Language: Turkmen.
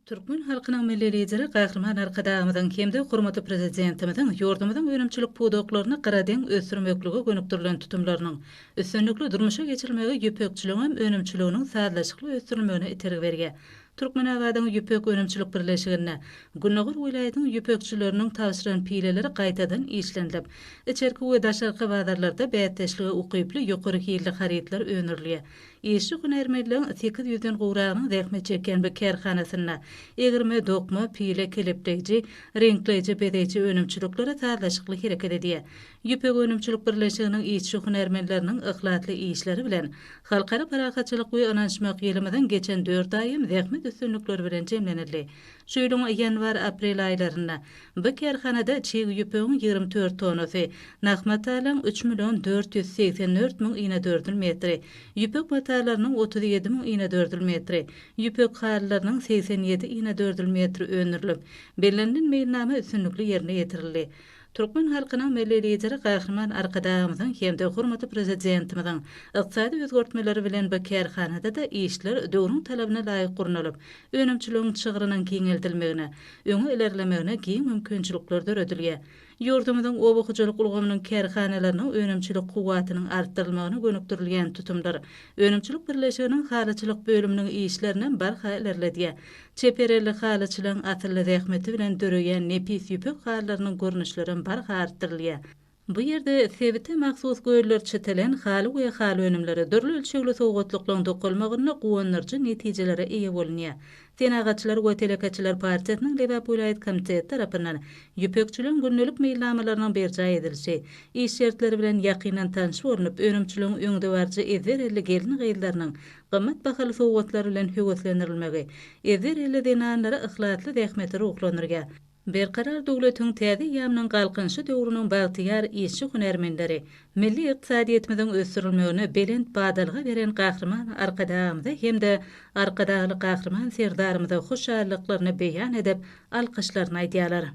Türkmen halkynyň Milli Lideri Gahryman Arkadagymyzyň hem-de hormatly Prezidentimiziň ýurdumyzyň önümçilik pudaklaryny gyradeň ösdürmeklige gönükdirilen tutumlarynyň üstünlikli durmuşa geçirilmegi ýüpekçiligiňem önümçiliginiň sazlaşykly ösdürilmegine itergi berýär. Türkmenabadyň ýüpek önümçilik birleşiginde gündogar welaýatyň ýüpekçileriniň tabşyran pileleri gaýtadan işlenilip, içerki we daşarky bazarlarda bäsdeşlige ukyply ýokary hilli harytlar öndürilýär. Işçi hünärmenleriň sekiz ýüzden gowragynyň zähmet çekýän bu kärhanasynda egirme, dokma, pile kelepleýji, reňkleýji, bezeýji önümçilikleri sazlaşykly hereket edýär. Ýüpek önümçilik birleşiginiň işçi hünärmenleriniň yhlasly işleri bilen Halkara parahatçylyk we ynanyşmak ýylymyzyň geçen dört aýy zähmet üstünlikleri bilen jemlenildi. Şu ýylyň ýanwar-aprel aýlarynda bu kärhanada çig ýüpegiň 24 tonnasy, nah matalyň üç million 484 müň inedördül metri, ýüpek matalarynyň 37 müň inedördül metri, ýüpek halylarynyň 87 inedördül metri öndürilip, bellenilen meýilnama üstünlikli ýerine ýetirildi. Türkmen halkynyň Milli Lideri Gahryman Arkadagymyzyň hem-de hormatly Prezidentimiziň ykdysady özgertmeleri bilen bu kärhanada-da işler döwrüň talabyna laýyk gurnalyp, önümçiligiň çygrynyň giňeldilmegine, öňe ilerlemegine giň mümkinçilikler döredilýär. Ýurdumyzyň oba hojalyk ulgamynyň kärhanalarynyň önümçilik kuwwatynyň artdyrylmagyna gönükdirilýän tutumlar önümçilik birleşiginiň halyçylyk bölüminiň işlerinem barha ilerledýär. Çeper elli halyçylaryň asylly zähmeti bilen döreýän nepis ýüpek halylarynyň görnüşlerem barha artdyrylýar. Bu ýerde sebite mahsus göller çitilen haly we haly önümleri, dürli ölçegli sowgatlyklaryň dokalmagynda guwandyryjy netijelere eýe bolunýar. Senagatçylar we telekeçiler partiýasynyň Lebap welaýat komiteti tarapyndan ýüpekçiligiň gündelik meýilnamalarynyň berjaý edilişi, iş şertleri bilen ýakyndan tanyş bolnup, önümçiligiň öňdebaryjy ezber elli gelin-gyzlarynyň gymmat bahaly sowgatlar bilen höweslendirilmegi ezber elli zenanlary yhlasly zähmete ruhlandyrýar. Berkarar döwletiň täze eýýamynyň Galkynyşy döwrüniň bagtyýar işçi-hünärmenleri milli ykdysadyýetimiziň ösdürilmegine belent badalga beren Gahryman Arkadagymyza hem-de Arkadagly Gahryman Serdarymyza hoşallyklaryny beýan edip, alkyşlaryny aýdýarlar.